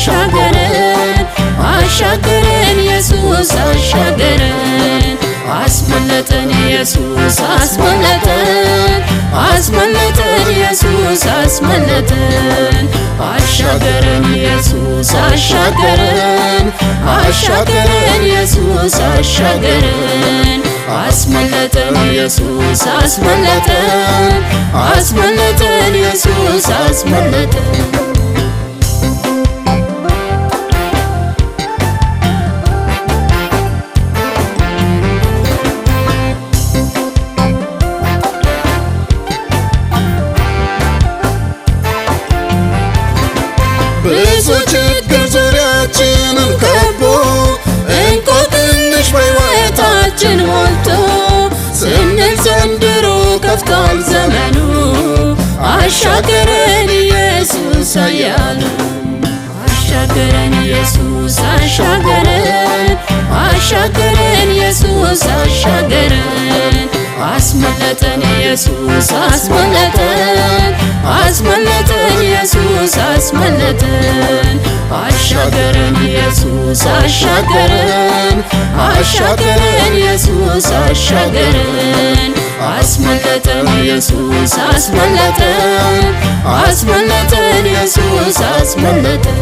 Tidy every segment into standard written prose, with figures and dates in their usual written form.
አሻገረን አሻገረን ኢየሱስ አሻገረን አስመለጠን ኢየሱስ አስመለጠን አስመለጠን ኢየሱስ አስመለጠን አሻገረን ኢየሱስ አሻገረን አሻገረን ኢየሱስ አሻገረን አስመለጠን ኢየሱስ አስመለጠን አስመለጠን ኢየሱስ አስመለጠን። ብዙ ችግር ዙሪያችንን ከቦ እንቆቅልሽ በሕይወታችን ሞልቶ ስንል ዘንድሮ ከፍቷል ዘመኑ አሻገረን ኢየሱስ ኃያሉ። አሻገረን ኢየሱስ አሻገረን አሻገረን ኢየሱስ አሻገረን አስመለጠን ኢየሱስ አስመለጠን አስመለጠን ኢየሱስ አስመለጠን አሻገረን ኢየሱስ አሻገረን አሻገረን ኢየሱስ አሻገረን አስመለጠን ኢየሱስ አስመለጠን አስመለጠን ኢየሱስ አስመለጠን።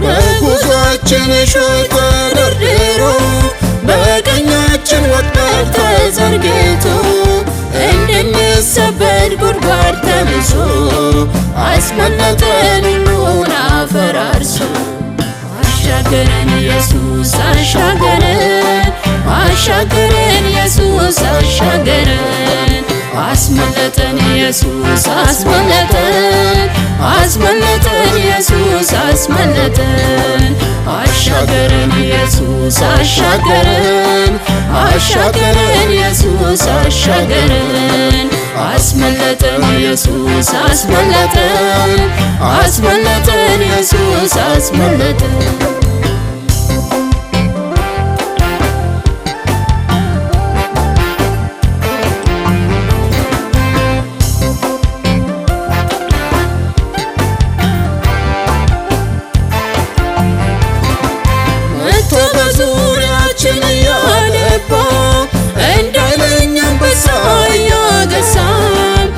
በጉዟችን እሾህ ተደርድሮ በቀኛችን ወጥመድ ተዘርግቶ እንድንሰበር ጉድጓድ ተምሶ አስመለጠን ሁሉን አፈራርሶ። አሻገረን ኢየሱስ አሻገረን አሻገረን ኢየሱስ አሻገረን አስመለጠን ኢየሱስ አስመለጠን አስመለጠን ኢየሱስ አስመለጠን አሻገረን ኢየሱስ አሻገረን አሻገረን ኢየሱስ አሻገረን አስመለጠን ኢየሱስ አስመለጠን አስመለጠን ኢየሱስ አስመለጠን። መጥቶ በዙሪያችን እያደባ እንደ ኃይለኛ አንበሳ እያገሳን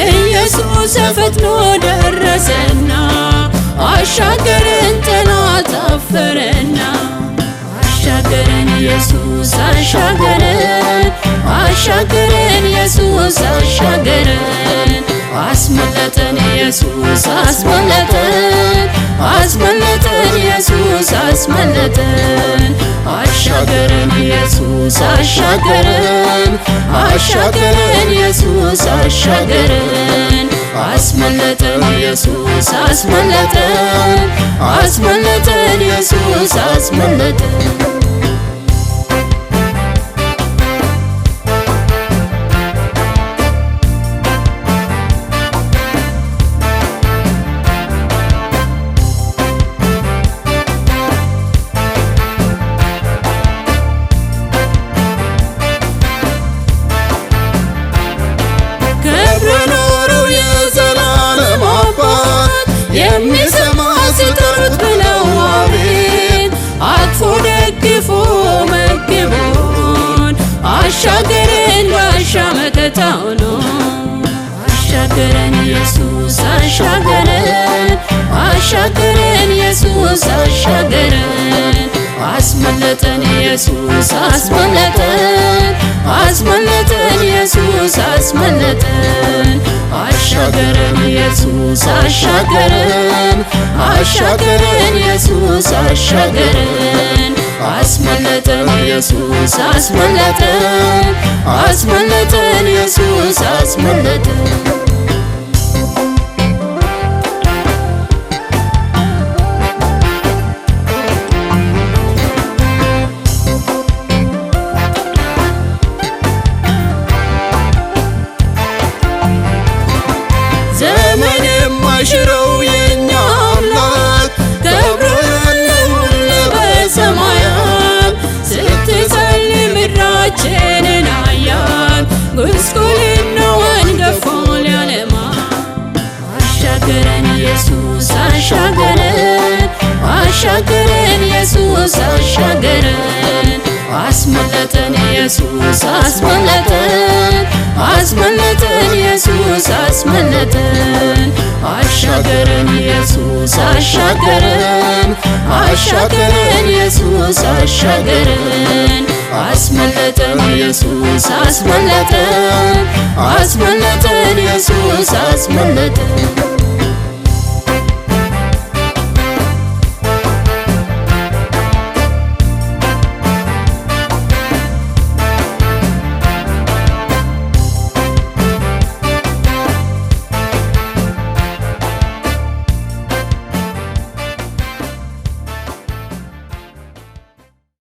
ኢየሱስ ፈጥኖ ደረሰና አሻገረን ጠላት አፈረና። አሻገረን ኢየሱስ አሻገረን አሻገረን ኢየሱስ አሻገረን አስመለጠን ኢየሱስ አስመለጠን አስመለጠን ኢየሱስ አስመለጠን አሻገረን ኢየሱስ አሻገረን አሻገረን ኢየሱስ አሻገረን አስመለጠን ኢየሱስ አስመለጠን አስመለጠን ኢየሱስ አስመለጠን። ከብሮ የኖረው የዘላለም አባት የሚሰማ ሲጠሩት ብለው አቤት አቅፎ ደግፎ መግቦን አሻገረን ጋሻ መከታ ሆኖ። አሻገረን ኢየሱስ አሻገረን አሻገረን ኢየሱስ አሻገረን አስመለጠን ኢየሱስ አስመለጠን አስመለጠን ኢየሱስ አስመለጠን አሻገረን ኢየሱስ አሻገረን አሻገረን ኢየሱስ አሻገረን አስመለጠን ኢየሱስ አስመለጠን አስመለጠን ኢየሱስ አስመለጠን። ኢየሱስ አሻገረን፣ አስመለጠን ኢየሱስ አስመለጠን፣ አስመለጠን ኢየሱስ አስመለጠን፣ አሻገረን ኢየሱስ አሻገረን፣ አሻገረን ኢየሱስ አሻገረን፣ አስመለጠን ኢየሱስ አስመለጠን፣ አስመለጠን ኢየሱስ አስመለጠን።